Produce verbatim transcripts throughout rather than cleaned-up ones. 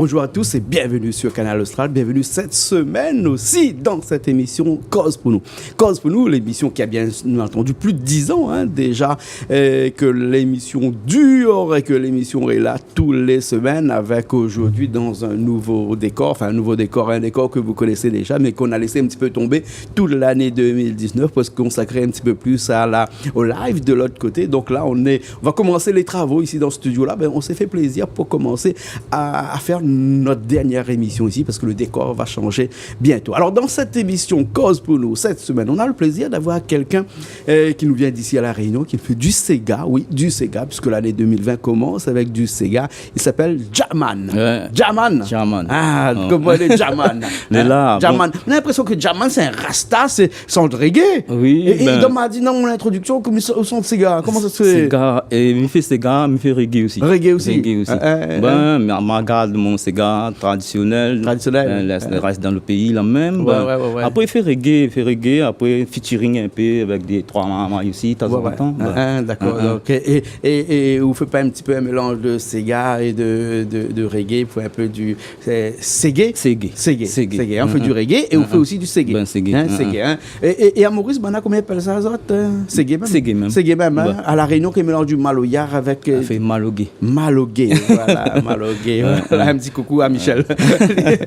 Bonjour à tous et bienvenue sur Kanal Austral. Bienvenue cette semaine aussi dans cette émission Koz pou nou. Koz pou nou, l'émission qui a bien entendu plus de dix ans, hein, déjà, euh, que l'émission dure et que l'émission est là tous les semaines avec aujourd'hui dans un nouveau décor, enfin un nouveau décor, un décor que vous connaissez déjà, mais qu'on a laissé un petit peu tomber toute l'année deux mille dix-neuf pour se consacrer un petit peu plus à la, au live de l'autre côté. Donc là, on est, on va commencer les travaux ici dans ce studio-là. Ben, on s'est fait plaisir pour commencer à, à faire notre dernière émission ici parce que le décor va changer bientôt. Alors, dans cette émission Koz pou nou, cette semaine, on a le plaisir d'avoir quelqu'un euh, qui nous vient d'ici à La Réunion, qui fait du séga, oui, du séga, puisque l'année deux mille vingt commence avec du séga. Il s'appelle Djaman. Ouais. Djaman. Djaman. Ah, ouais. Koman i lé, Djaman? Lé la, bon. Djaman. On a l'impression que Djaman, c'est un rasta, c'est, c'est un reggae. Oui, é, é ben, dan ma di, dan mon introduction, ke mi son, son séga. Koman sa i fé? Séga, é mi fé séga, mi fé reggae osi. Reggae osi. Reggae osi. Euh, euh, ben, euh. Ma, ma gard mon séga tradisionèl. Tradisionèl. Euh, lé, euh, rès dan le péi la mèm. Ouais, ben, ouais, ouais, ouais. Apré, i fé reggae, i fé reggae, apré, featuring in pé avèk dé troi marmay osi, tanzantan. Ouais, ouais. Ben. Ah, ah, dakor. Ah, ah. Donc, é, é, é, é ou fé pa in ti pé in mélanz de séga é de, de, de reggae pou in pé du, sé, ségé ? Ségé. Ségé. Ségé. Ségé, hein, on fait du reggae et on fait aussi du ségé. Ben, ségé. Hein, ségé, hein. É, é, é a Moris, banna, koman i apèl sa, zot, euh, ségé mèm ? Ségé mèm. Ségé mèm, hein. Ouais. A La Rénion, ki mélanz du maloya avèk, euh, sa fé malogué. Malogué, voilà, malogué. Ouais, ouais. In ti koukou a Michel. Ouais.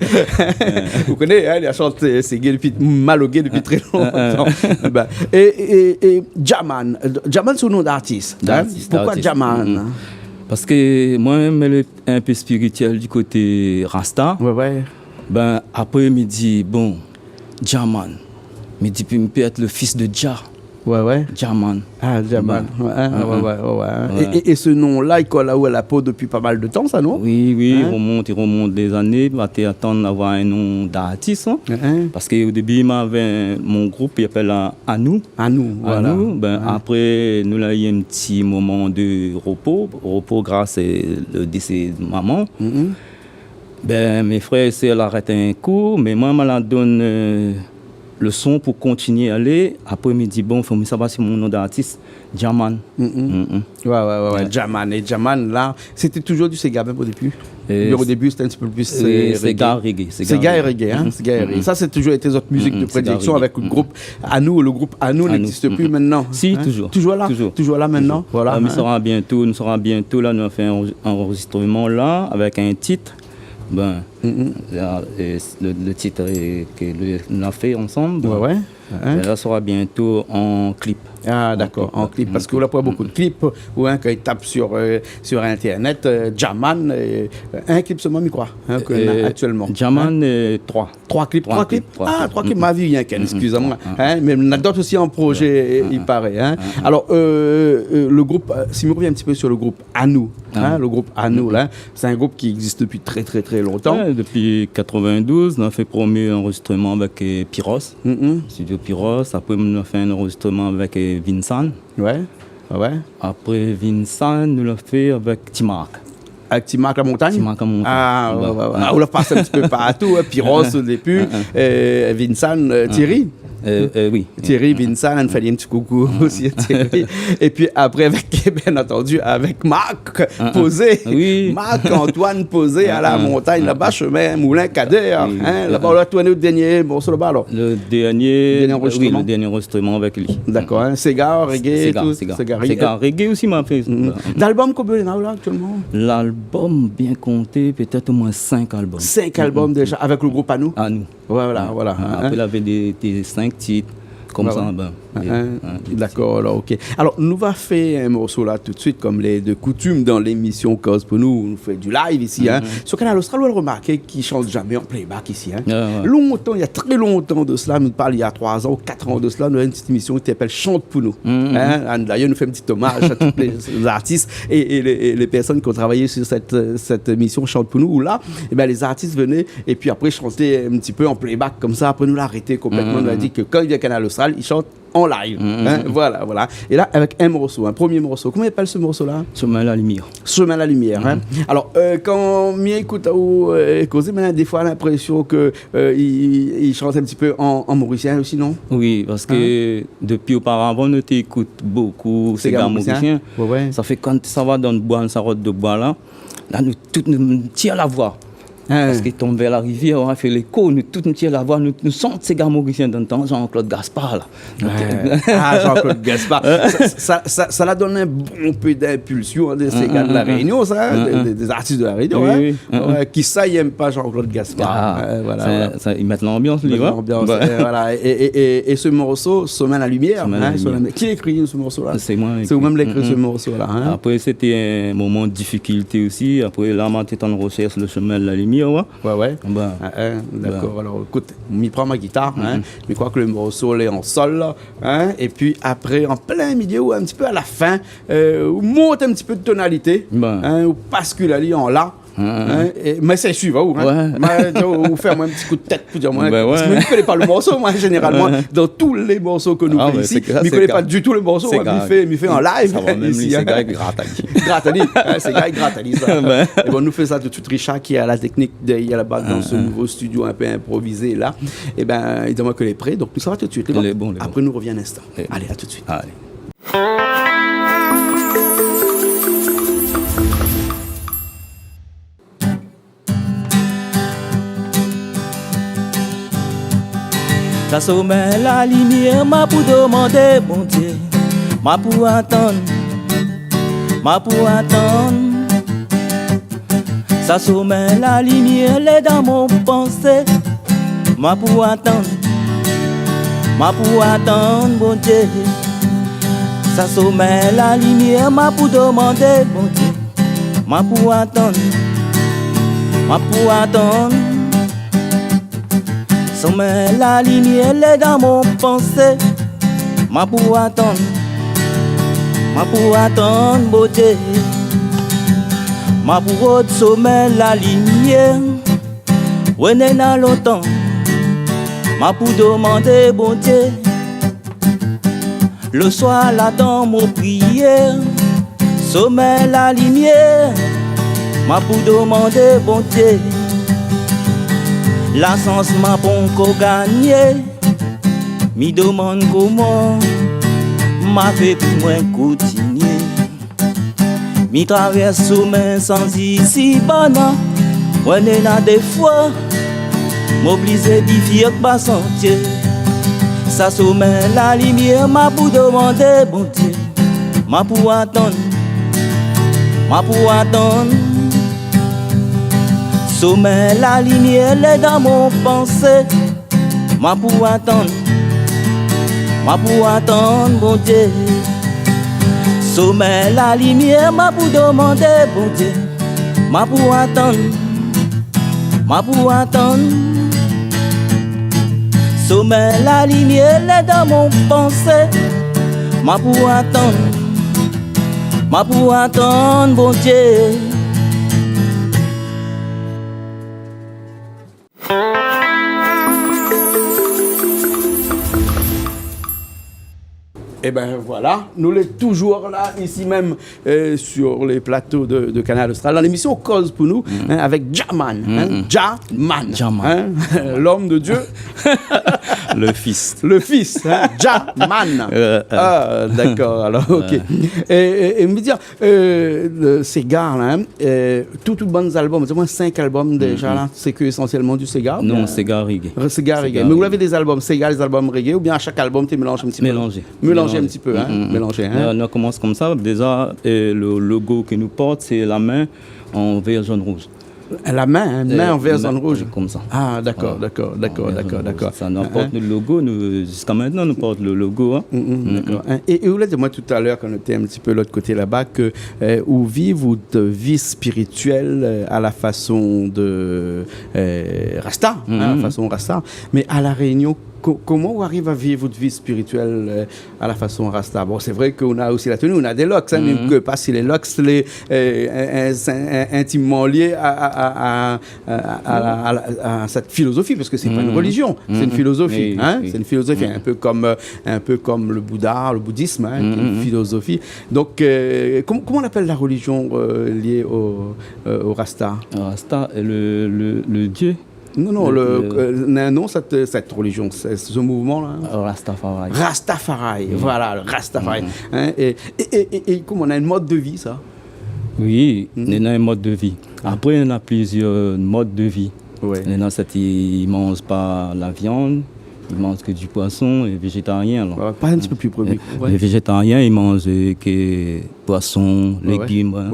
Ou koné, hein, li la shant, euh, ségé dopi, malogué dopi tré lontan. Ouais, ouais. Ben, é, é, é Djaman, Djaman sé out non d'artis, hein ? D'artis, d'artis. Poukoi Djaman, hein ? Parske moin, mi lé in pé spirituèl du koté rasta. Ouais, ouais. Ben, apré, mi di, bon, Djaman. Mi di, pi mi pé èt le fils de Dja. Ouais, ouais. Djaman. Ah, Djaman. Ben, ouais, hein, ouais, ouais, ouais, ouais. É, é, é se non-la, i kol aou a la po dopi pa mal de tan, sa, non ? Oui, oui, hein ? I romont, i romont dé zané, ma té atann avoir in non d'artis, hein. Hein, hein. Parske o débi, mi avé mon group, i apèl, euh, Anou. Anou, voilà. Anou, ben, ouais, apré, nou la u in ti moman de repo, repo gras, euh, le désé de maman. Mhm. Ben, mé frèr é sèr la arèt in kou, mé moin, ma la donn, euh, le son pou kontinié alé. Apré, mi di, bon, fo mi sava si mon non d'artis, Djaman. Mm, mm. Mm, mm. Ouais, ouais, ouais, ouais. Ouais. Djaman. É Djaman, la, sété toujour du séga, mèm o débi ? Euh, o débi, sété in ti pé plis, oui, euh, séga, reggae. Séga, reggae. Séga é reggae, hein, mm, mm, séga é reggae. Mm, mm. Sa, sé toujour été zot mizik de prédilection avèk le group Anou. Mm, mm. Le group Anou n'existe plus maintenant, hein ? Si, toujour. Toujour la ? Toujour. Toujour la, maintenant. Toujour. Voilà, hein. Ah, mi sra bientôt, nou sra bientôt la, nou fé in anrezistreman la, avèk in tit. Ben, mm, mm, la, euh, le, le tit, euh, ke le, nou la fé ansanm, ben, ouais, ouais, hein, ben, la sra bientôt an klip. Ah, dakor, an klip. An klip. Parske la, pou bonpé de klip, ou, hein, kan i tap sur, euh, sur Internet, euh, Djaman, euh, in klip solman, mi kroi, hein, ke néna aktièlman. Euh, Djaman, hein ? Euh, troi. Troi klip, troi klip. Troi klip, troi klip. Ah, troi klip, mm, mm, ma vi, rienk in, mm, mm, excusez-moi. Ah, ah. Hein, mé na d'ot osi an projé, ah, ah, i paré, hein. Ah, ah. Alor, euh, euh, le group, euh, si mi rovien in ti pé sur le group Anou, hein, le group Anou, la, sé in group ki égzis dopi tré, tré, tré lontan. Ouais, dopi quatre-vingt-douze, nou la fé promié anrezistreman avèk, euh, Piros. Mm, mm. Studio Piros. Apré, nou la fé in anrezistreman avèk, euh, Vinsan. Ouais, ouais. Apré Vinsan, nou la fé avèk Timark. Avèk Timark La Montagne ? Timark La Montagne. Ah, ouais, ouais, ouais. Ah, ou la pas in ti pé partou, hein, Piros o débi, euh, Vinsan, euh, Thierry. Euh, euh, oui. Thierry, Vinsan, nou fé in ti koukou osi a Thierry. É pi apré, avèk, bien entendu, avèk Marc Pozé. Oui. Marc-Antoine Pozé a La Montagne, laba, shemin Moulin Kader, hein. Oui. Laba, ou la tourné le dernié morso laba, alor. Le dernié, oui, le dernié anrezistreman avèk li. Dernié anrezistreman. Dakor, hein. Séga, reggae, tout. Séga, séga. Séga, reggae. Séga, reggae osi, ma fé. Mm. D'albom, konbien ou néna la aktièlman ? L'albom, bien konté, pétèt omoin sink albom. Sink albom déja, avèk le group Anou ? Anou. Voilà, voilà, hein. Apré, lavé dé, dé sink tit, konmsa, ben, dé, hein, dé tit. Dakor, alor, OK. Alor, nou va fé in morso la tout de suit, konm lé de koutim dan lémision Koz pou nou, nou fé du live isi, hein. Sur Kanal Austral, ou la romarké, i shant jamé an playback isi, hein. Ouais, ouais. Lontan, néna tré lontan de sela, nou parl néna troi an ou kat an de sela, nou néna in ti émision ki té apèl Shant pou nou. Hein, dayèr, nou fé in ti omaz a tout lé zartis é, é lé, é lé pèrsone ki la travay sur sèt, sèt émision Shant pou nou, ousa, é ben, lé zartis i vené é pi apré i shanté in ti pé an playback konmsa. Apré, nou la arété konplètman. Nou la di ke kan i vien Kanal Austral, i shant an live. Mm, mm, mm. Voilà, voilà. É la, avèk in morso, in promié morso. Koman i apèl se morso la ? Chemin la lumière. Chemin la lumière, hein. Mm. Alor, euh, kan mi ékout aou, euh, kozé, mi néna défoi linprésion ke, euh, i, i shant in ti pé an, an morisien osi, non ? Oui, parske dopi oparavan, nou té ékout bokou séga morisien. Séga morisien. Ouais, ouais. Sa fé kan sa va dan le boi, sa rod de boi la, la, nou tout, nou tir la voi. Parske i tonm vèr la rivièr, in, i fé léko, nou tout nou tir la voi, nou, nou sant séga morisien dan le tan, Jean-Claude Gaspard la. Donk, ah, Jean-Claude Gaspard. Sa, sa, sa, sa la donn in bonpé d'inpilsion, in, dé séga de La Rényon, sa, in, dé, dé, dé zartis de La Rényon, in. Wi, wi. Kisa i èm pa Jean-Claude Gaspard. Ah, voilà, sa, voilà. Sa, i mèt lanbians, li, in. Lanbians, voilà. É, é, é, é se morso, Somin la limièr, in, Somin la limièr. Kisa la ékri se morso la ? Sé moin la ékri. Sé ou mèm la ékri se morso la, in ? Apré, sété in moman de difikilté osi. Apré, la, moin té an rosèrsh le Somin la limièr, oué. Oué, oué. Bin. Ah, in, dakor. Alor, ékout, mi pran mon gitar, in, mi kroi ke le morso lé an sol la, in, épi apré, an plin milié ou in ti pé a la fin, ou mont in ti pé de tonalité, in, ou baskil ali an la, in, é, mé sé suiv aou, in. Oué. Mé, ou fé amoin in ti kou de tèt pou dir amoin, parske mi koné pa le morso, moin, zénéralman, dan tout le morso ke nou fé isi, mi koné pa ditou le morso, mi fé, mi fé an live isi, in. Sa va mèm li, sé Gary Gratali. Gratali, in, sé Gary Gratali, sa. É bon, nou fé sa tout suit. Richard ki lé a la téknik dèrièr laba dan se nouvo studio in pé inprovizé la. Ében, li di amoin ke lé pré, donk nou sava tout suit. Lé bon ? Lé bon, lé bon. Apré, nou rovien in instan. Alé, a tout suit. Alé. Sa Somin la limièr, ma pou domandé Bondié, ma pou atann, ma pou atann. Sa Somin la limièr lé dan mon pansé, ma pou atann, ma pou atann Bondié. Sa Somin la limièr, ma pou domandé Bondié, ma pou atann, ma pou atann. Somin la limièr lé dan mon pansé, ma pou atann, ma pou atann Bondié. Ma pou rod somin la limièr, oué néna lontan, ma pou domandé Bondié. Le soir la dan mon prièr, somin la limièr, ma pou domandé Bondié. La sans ma pankor gagné, mi domann koman ma fé pou moin kontinié. Mi travèrs somin san isi bana, oué néna défoi, m'oblizé dévié pa santié. Sa somin la limièr, ma pou domandé Bondié, ma pou atann, ma pou atann. Somin la limièr lé dan mon pansé, ma pou atann, ma pou atann Bondié. Somin la limièr, ma pou domandé Bondié, ma pou atann, ma pou atann. Somin la limièr lé dan mon pansé, ma pou atann, ma pou atann Bondié. Ében voilà, nou lé toujour la, isi mèm, euh, sur les plateaux de, de Kanal Austral, dan lémisyon Koz pou nou, in, avèk Djaman, in, Djaman, Djaman, in, l'homme de Dieu. Le fils. Le fils, in, Djaman. Euh, euh. Ah, dakor, alor, OK. É, é, é mi di, euh, le séga la, in, euh, tout, tout bann album, di amoin sink album déza la, sé ke ésansièlman du séga, oubien ? Non, séga reggae. Re-, séga reggae. Mé ou lavé dé album séga, dé album reggae, oubien a shak album té mélanz in ti pé ? Mélanzé. Mélanzé in ti pé, in, mélanzé, in. Nou, nou la komans konmsa, déza, euh, le logo ke nou port, sé la min an vèr, zone, rouz. La min, in, min an vèr, zone, rouz. Konmsa. Ah, dakor, dakor, dakor, dakor. Sa, nou port le logo, nou, ziska mintnan, nou port le logo, in. Dakor. In, é, é ou la di amoin talèr, kan nou té in ti pé lot koté laba, ke, euh, ou viv out vi spirituèl, euh, a la fason de, euh, Rasta, in, a la fason Rasta. Mé a La Rényon, ko-, koman ou ariv a viv out vi spirituèl, euh, a la fason Rasta ? Bon, sé vré ke ou na osi la tenu, ou na dé locks, in, mé mi koné pa si lé locks lé, euh, in, in, in, intimman lié a, a, a, a, a, a la, a la, a sèt filozofi, parske sé pa in relizion, sé in filozofi, in, sé in filozofi, in pé kom, euh, in pé kom le Bouddha, le boudism, in, ki lé in filozofi. Donk, euh, kom-, koman i apèl la relizion, euh, lié o, euh, o Rasta ? Rasta, le, le, le dié. Non, non, le, le, euh, non, non, sèt, sèt relizion, sé, sé mouvman la, in. Rastafari. Rastafari, voilà, le Rastafari. In, é, é, é, é, é koman, na in mod de vi, sa ? Oui, néna in mod de vi. Apré, néna plizièr mod de vi. Néna sat i manz pa la viann, i manz ke di poison é vézétarien, alor. Ouais, parl in ti pé pli pré, micro. Lé vézétarien, i manz, euh, ke poison, légim, hein.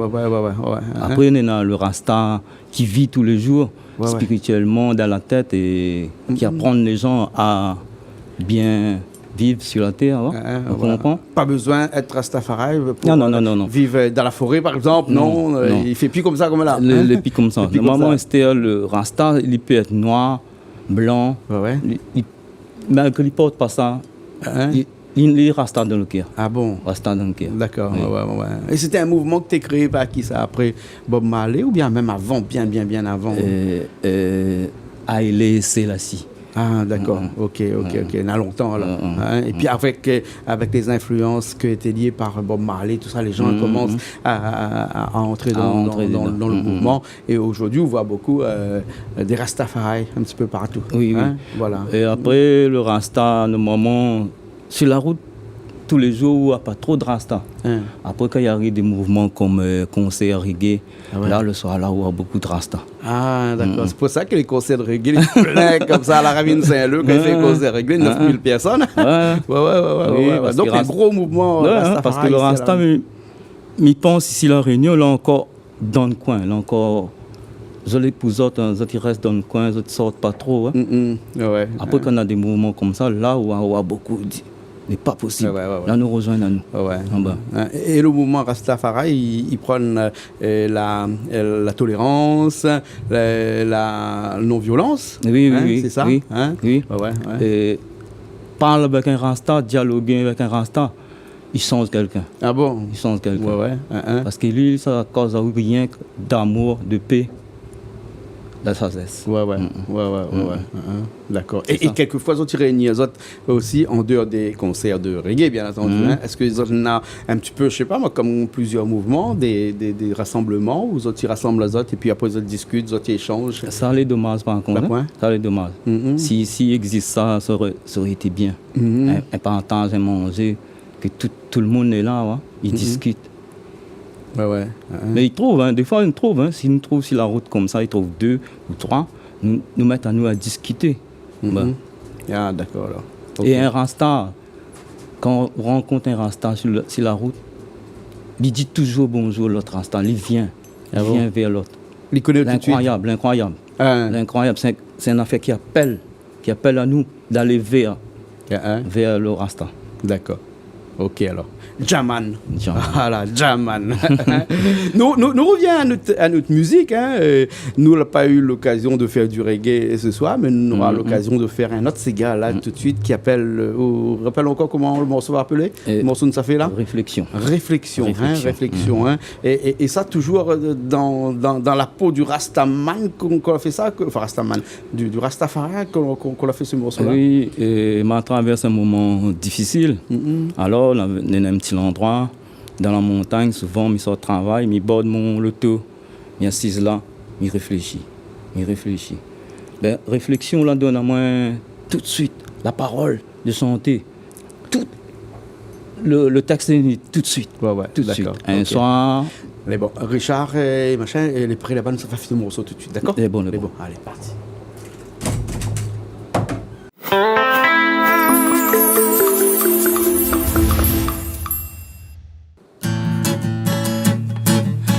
Apré, néna le rasta ki vi tou lé zour, spirituèlman, dan la tèt, é ki aprann lé zan a bien viv sur la tèr, hein. Ou konpran ? Pa bezoin èt rastafari pou, euh, viv, euh, dan la foré, par égzanp. Non, non, euh, i fé pi konmsa, konm la. Lé, lé pi konmsa. Normalman, astèr, le rasta, li pé èt noir, blan, li, li, malgré li port pa sa, li, li, li rasta dan le kèr. Ah bon ? Rasta dan le kèr. Dakor, ouais, ouais. É sété in mouvman ke té kréé par ki sa, apré Bob Marley, oubien mèm avan, bien, bien, bien avan ? Euh, euh, Haile Selassie. Ah, dakor. Ok, ok, ok. Na lontan, alor. Hein ? É pi avèk, euh, avèk lé zinfluans ke té lié par Bob Marley, tousa, lé zan i komans a, a, a, a antré dan, dan, dan le mouvman. É zordi, ou voi bonpé, euh, dé rastafari in ti pé partou. Oui, oui. Hein ? Voilà. É apré, le rasta, normalman, sur la rout, tou lé zour, ou na pa tro de rasta. Apré, kan i ariv dé mouvman konm, euh, konsèr reggae, la, le soir, la, ou na bonpé de rasta. Ah, dakor. Sé pou sa ke lé konsèr de reggae lé plin konmsa, la Ravine Saint-Leu, kan i fé konsèr reggae, nèf mil pèrsone. Ouais, ouais, ouais. Oui, parske donk, in gro mouvman rastafari isi, la. Parske le rasta, mi, mi pans isi La Rényon, la ankor, dan le koin, la ankor, zot lé pou zot, hein, zot i rès dan le koin, zot i sort pa tro, hein. Apré, kan na dé mouvman konmsa, la, ou na, ou na bonpé di, lé pa posib. Ouais, ouais, ouais. La, nou rozoinn anou. Ouais, ouais. Anba. Hein, é, é le mouvman rastafari, i, i pran, euh, la, euh, la tolérans, la, la non-violans. Oui, oui, oui. Hein, sé sa, hein ? Oui. Ouais, ouais, ouais. É parl avèk in rasta, dialogé avèk in rasta, i sanz kèlkin. Ah bon ? I sanz kèlkin. Ouais, ouais, hein, hein. Parske li, sa koz ali rienk d'amour, de pé, de la sazès. Ouais, ouais. Ouais, ouais, ouais, ouais, hein, hein. Dakor. É, é kèlkefoi, zot i réini azot osi an déor dé konsèr de reggae, bien antandi, hein. Èske zot néna in ti pé, mi sé pa moin, konm plizièr mouvman, dé, dé, dé rasanbleman, ou zot i rasanm azot, épi apré zot i diskit, zot i ésanz ? Sa lé domaz, par kont, hein. Sa lé domaz. Si, si i égzis sa, sa noré, sa noré été bien. In, in partaz, in manzé, ke tout, tout le moun lé la, ouais, i diskit. Ouais, ouais. Mé i trouv, hein, défoi, i trouv, hein, si nou trouv si la rout konmsa, i trouv dé ou troi, nou, nou mèt anou a diskité. Ah, dakor, alor. Ok. É in rasta, kan ou rankont in rasta si le, si la rout, li di touzour bonzour lot rasta, li vien, li vien vèr lot. Li koné tout suit. L'inkroyab, l'inkroyab. Hein. L'inkroyab, sé, sé in afèr ki apèl, ki apèl anou d'alé vèr, vèr le rasta. Dakor. Ok, alor. Djaman. Djaman. Voilà, djaman. Nou, nou, nou rovien a nout, a nout mizik, hein. Euh, nou la pa u lokazion de fèr du reggae se soir, mé nou nora lokazion de fèr in ot séga la tout suit ki apèl, euh, ou rapèl ankor koman le morso i apèl ? Euh, morso nou sa fé la ? Réflexion. Réflexion, hein, réflexion, hein. É, é, é sa, touzour, euh, dan, dan, dan la po du rastaman k'ou, k'ou la fé sa, ke, anfin, rastaman, du, du rastafari k'ou, k'ou, k'ou la fé se morso-la ? Oui, é ma travèrs in moman difisil. Alor, la, néna in ti landroi dan la montagn, souvan, mi sort travay, mi bord mon loto, mi asiz la, mi réfléshi, mi réfléshi. Bin, réfléksion la donn amoin tout suit la parol de shanté. Tout le, le tèks lé vni tout suit. Ouais, ouais, dakor. Tout suit. Ok. In soir. Mé bon, Richard, euh, machin, euh, lé pré laba, nou sa fé fini morso tout suit, dakor ? Lé bon, lé bon. Alé, parti.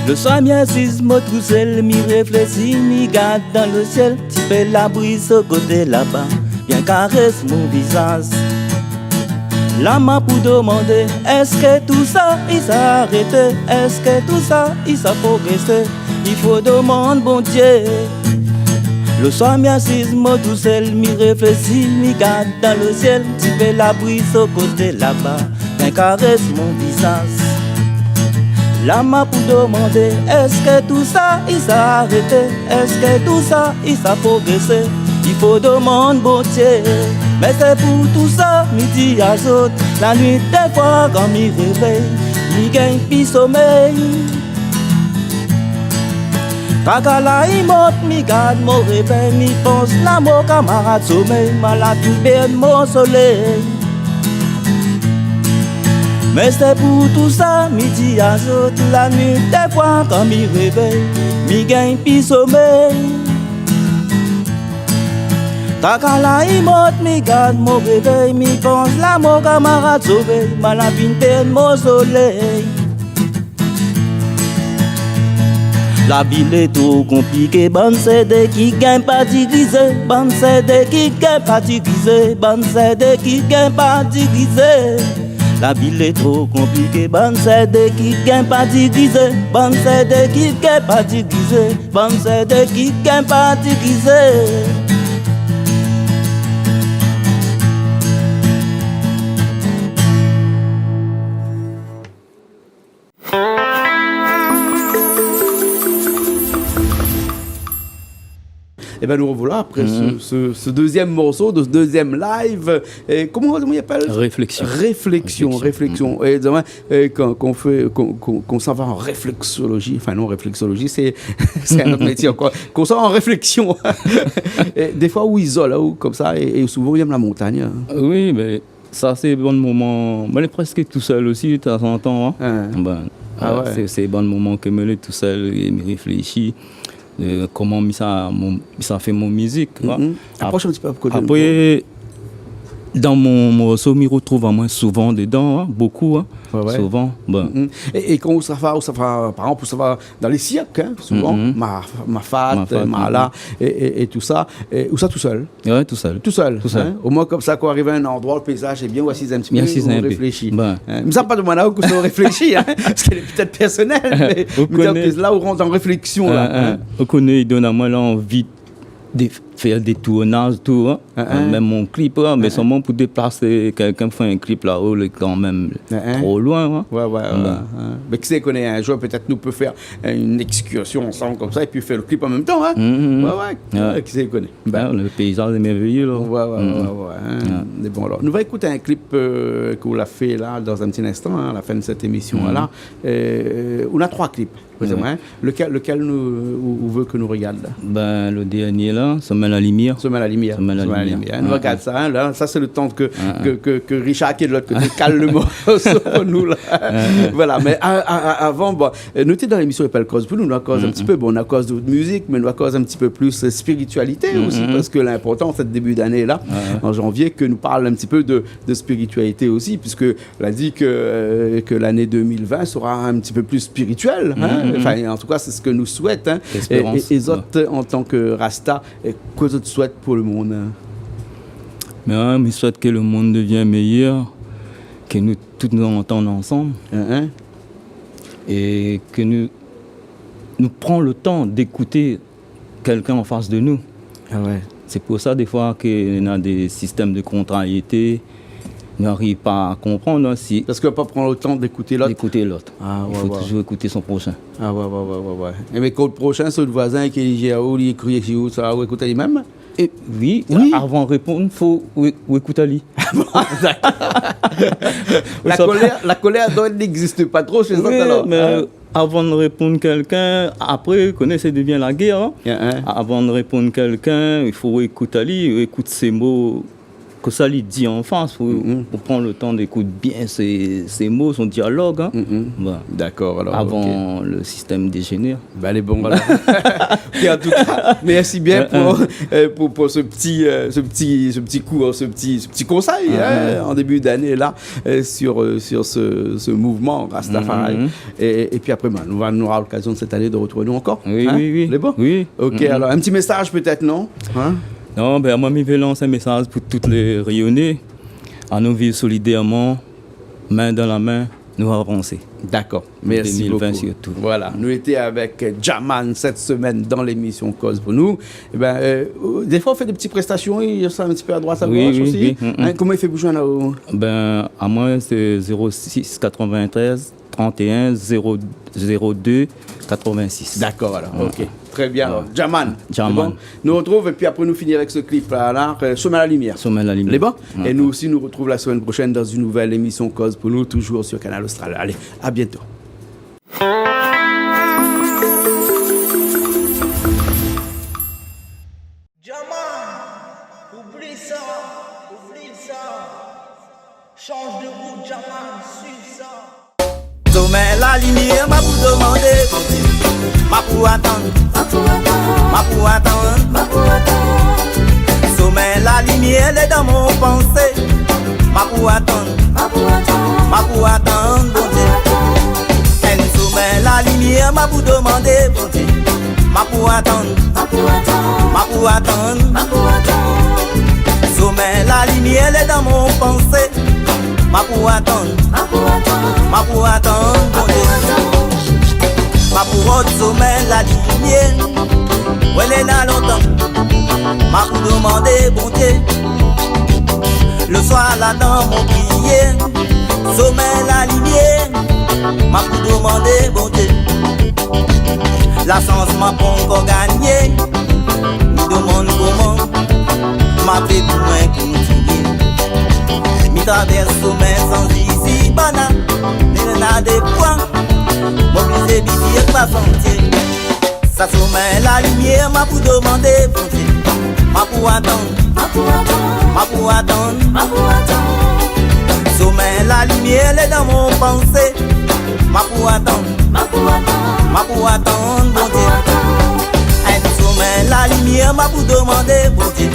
Le soir, mi asiz, mo tousèl, mi réfléshi, mi gard dan le sièl, ti pé la briz so koté laba, vien karès mon vizaz. La, ma pou domandé, èske tousa i sa arété ? Èske tousa i sa progrésé ? I fo domann Bondié. Le soir, mi asiz, mo tousèl, mi réfléshi, mi gard dan le sièl, ti pé la briz so koté laba, vien karès mon vizaz. La, ma pou domandé, èske tousa i sa arété ? Èske tousa i sa progrésé ? I fo domann Bondié. Mé sé pou tousa mi di azot, la nuit défoi kan mi révèy, mi gingn pi somèy. Kaka la i mont, mi gard mon révèy, mi pans na mon kamarad somèy, ma la pi bèl mon solèy. Mé sé pou tousa, mi di azot, la nuit défoi, kan mi révey, mi gingn pi somey. Takala i mont, mi gard mon révey, mi pans la mon kamarad sové, ma la vin pèrd mon soley. La vi lé tro konpliké, bann sèdé ki gingn pa dirizé, bann sèdé ki gingn pa dirizé, bann sèdé ki gingn pa dirizé. La vi lé tro konpliké, bann sèdé ki gingn pa dirizé, bann sèdé ki gingn pa dirizé, bann sèdé ki gingn pa dirizé. Ében, nou revoilà apré se, se, se dezièm morso de se dezièm live. É koman, koman i apèl ? Réflexion. Réflexion, réflexion. É, é, kan, kan ou fé, kan, kan, kan ou sava an réflexologie, anfin non, réflexologie, sé, sé in ot métié ankor. Kan ou sava an réflexion, é défoi ou izol aou konmsa, é, é souvan ou yèm la montagn, in. Oui, mé sa sé bann moman, moin lé prèsk tousèl osi, tazantan, in. Bin, sé, sé bann moman ke moin lé tousèl é mi réfléshi, koman mi sa, mon, mi sa fé mon mizik, in. Aprosh in ti pé, apré, dan mon morso, mi retrouv amoin souvan dedan, in, bokou, in. Souvan, bin. É, é kan ou sava, ou sava, par égzanp, ou sava dan lé sirk, in, souvan, Ma-, Mafate, Mafate, Mala, é, é, é tousa, é, ou sa tousèl ? Ouais, tousèl. Tousèl, in ? Omoin konmsa, kan ou ariv in landroi, lo péizaz lé bien, ou asiz in ti pé, ou réfléshi. Bin. In ? Mé sa, pa demann aou kosa ou réfléshi, in, parske lé pétèt pèrsonèl, mé, mé la ou rant an réfléksion, la, in. Ou koné, i donn amoin lanvi de fé dé tournaz, tou, in. Mèm mon klip, in, mé solman pou déplas kèlkin, pou fé in klip la-o, lé kanmèm tro loin, in. Ouais, ouais, ouais. Mé kisa i koné, in zour, pétèt nou pé fé in ékskirsion ansanm konmsa, épi fé lo klip an mèm tan, in. Ouais, ouais. Kisa i koné. Bin, lo péizaz lé mèrvéyé, la. Ouais, ouais, ouais, ouais, in. Mé bon, alor, nou va ékout in klip, eu, ke ou la fé la, dan in ti linstan, in, a la fin de sèt émision, la. Eu, ou na troi klip, prézizaman, in. Lékèl, lékèl nou, ou, ou vé ke nou rogard, la ? Bin, lo dèrnié, la, Somin la limièr. Somin la limièr. Somin la limièr. Nou va gard sa, in, la. Sa, sé lo tan ke, ke, ke, ke Richard, ki lé de lot koté, i kal lo morso pou nou, la. Voilà, mé a, a, a, avan, bon, Eu, nou té dan lémision i apèl Koz pou nou, nou la koz in ti pé, bon, nou la koz de out mizik, mé nou la koz in ti pé plis, eu, spiritualité osi, parske linportan, an sèt débi d'ané la, an janvié, ke nou parl in ti pé de, de spiritualité osi, puiske ou la di ke, eu, ke lané deux mille vingt sera in ti pé plis spirituèl, in. Anfin, an tou ka, sé sak nou souèt, in. É, é, é zot, an tan ke Rasta, é, kosa zot souèt pou lo monn, in ? Bin, mi souèt ke lo monn devien méyèr, ke nou tout nou antann ansanm. É ke nou, nou pran lo tan d'ékout kèlkin an fas de nou. Ah ouais. Sé pou sa, défoi, ke néna dé sistèm de kontrariété, nou ariv pa a konprann, in, si... Parske pa pran lo tan d'ékout lot. D'ékout lot. I fo touzour ékout son proshin. Ah ouais, ouais, ouais, ouais, ouais. É mé kan lo proshin, sé out voizin ki di aou, li kri si ou, sa, ou ékout ali mèm ? É oui, avan réponn, fo ou, ou ékout ali. Ah bon, dakor. La kolèr, la kolèr i doi égzis pa tro shé zot, alor. Oui, mé avan réponn kèlkin, apré, ou koné, sa devien la guèr, in. Avan réponn kèlkin, i fo ékout ali, ékout sé mo, kosa li di an fas, pou, pou pran lo tan d'ékout bien sé, sé mo, son dialog, in. Bon. Dakor, alor, avan lo sistèm déjénèr. Bin, lé bon, alor. Épi an tou ka, mèrsi bien pou, eu, pou, pou se ti, eu, se ti, se ti kou, se ti, se ti konsèy, in, an débi d'ané la, eu, sur, eu, sur se, se mouvman Rastafari. É, épi apré, bin, nou va, nou nora lokazion sèt ané de retrouv anou ankor. Oui, oui, oui. Lé bon ? Oui. Ok, alor, in ti mésaz pétèt, non ? Non, bin, moin, mi vé lans in mésaz pou tout lé Rényoné. Anou viv solidèrman, min dan la min, nou avansé. Dakor. Mèrsi bokou. Deux mille vingt surtout. Voilà. Nou lété avèk Djaman sèt semèn dan lémision Koz pou nou. É bin, eu, défoi, ou fé dé ti prestasion, sa, in ti pé a droit, a gosh osi. Oui, oui, oui. In, koman i fé pou zoinn aou ? Bin, amoin, sé zéro six quatre-vingt-treize trente et un zéro zéro deux quatre-vingt-six. Dakor, alor. Ok. Trè bien, alor. Djaman. Djaman. Sé bon ? Nou retrouv, épi apré, nou fini avèk se klip la, la, eu, Somin la limièr. Somin la limièr. Lé bon ? É nou osi, nou retrouv la semèn proshèn dan in nouvèl émision Koz pou nou, touzour sur Kanal Austral. Alé, a bientôt. Djaman, oubli sa, oubli sa. Chanj de bout, Jaman, swiv sa. Somèy, lalimièr, ma pou domandé Bondié. Ma pou atann, ma pou atann, ma pou atann, ma pou atann. Somèy, lalimièr lé dan mon pansé. Ma pou atann, ma pou atann, ma pou atann Bondié. Enn somèy, lalimièr, ma pou domandé Bondié. Ma pou atann, ma pou atann, ma pou atann, ma pou atann. Somèy, lalimièr lé dan mon pansé. Ma pou atann, ma pou atann, ma pou atann Bondié. Ma pou rod somèy, lalimièr, wé lé la lontan. Ma pou domandé Bondié. Loswar la dan mon priyèr, somèy, lalimièr, ma pou domandé Bondié. Lasans ma pankor gagné, mi domann koman ma fé pou moin kontinié. Mi travèrs somèy san zizibana, mé néna défoi mon oblizé bifurké pa santié. Sa somèy, lalimièr, ma pou domandé Bondié. Ma pou atann, ma pou atann, ma pou atann, ma pou atann. Somèy, lalimièr lé dan mon pansé. Ma pou atann, ma pou atann, ma pou atann Bondié. Enn somèy, lalimièr, ma pou domandé Bondié.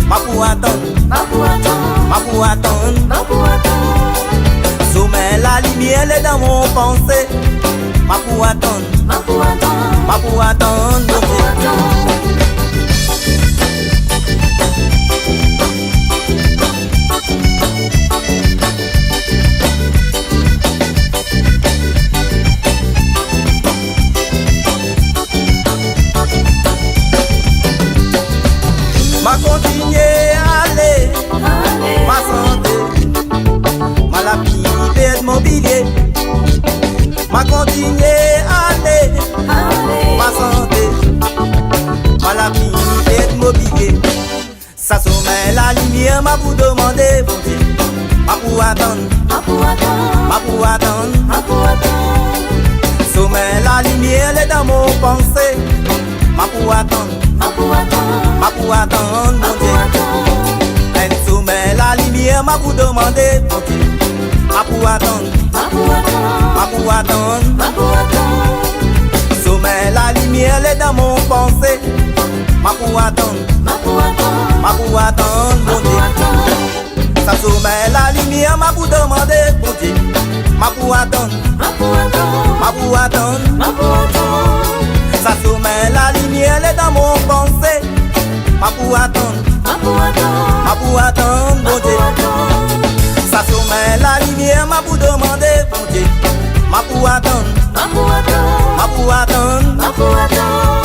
Ma pou atann, ma pou atann, ma pou atann, ma pou atann. Somèy, lalimièr lé dan mon pansé. Ma pou atann, ma pou atann, ma pou atann Bondié. Ma kontinié alé, ma santé, ma la fini pèrd mobilié. Ma kontinié alé, ma santé, ma la fini pèrd mobilié. Sa somèy, lalimièr, ma pou domandé Bondié. Ma pou atann, ma pou atann, ma pou atann, ma pou atann. Somèy, lalimièr lé dan mon pansé. Ma pou atann, ma pou atann, ma pou atann Bondié. Enn somèy, lalimièr, ma pou domandé Bondié. Ma pou atann, ma pou atann, ma pou atann, ma pou atann. Somèy, lalimièr lé dan mon pansé. Ma pou atann, ma pou atann, ma pou atann Bondié. Sa somèy, lalimièr, ma pou domandé Bondié. Ma pou atann, ma pou atann, ma pou atann, ma pou atann. Sa somèy, lalimièr lé dan mon pansé. Ma pou atann, ma pou atann, ma pou atann Bondié. Sa somèy, lalimièr, ma pou domandé Bondié. Ma pou atann, ma pou atann, ma pou atann, ma pou atann.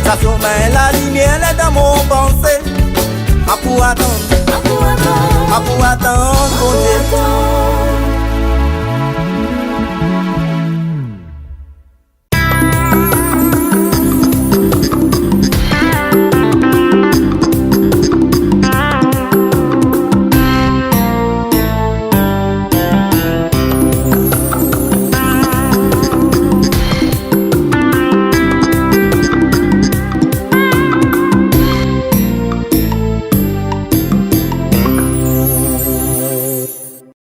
Sa somèy, lalimièr lé dan mon pansé. Ma pou atann, ma pou atann, ma pou atann Bondié.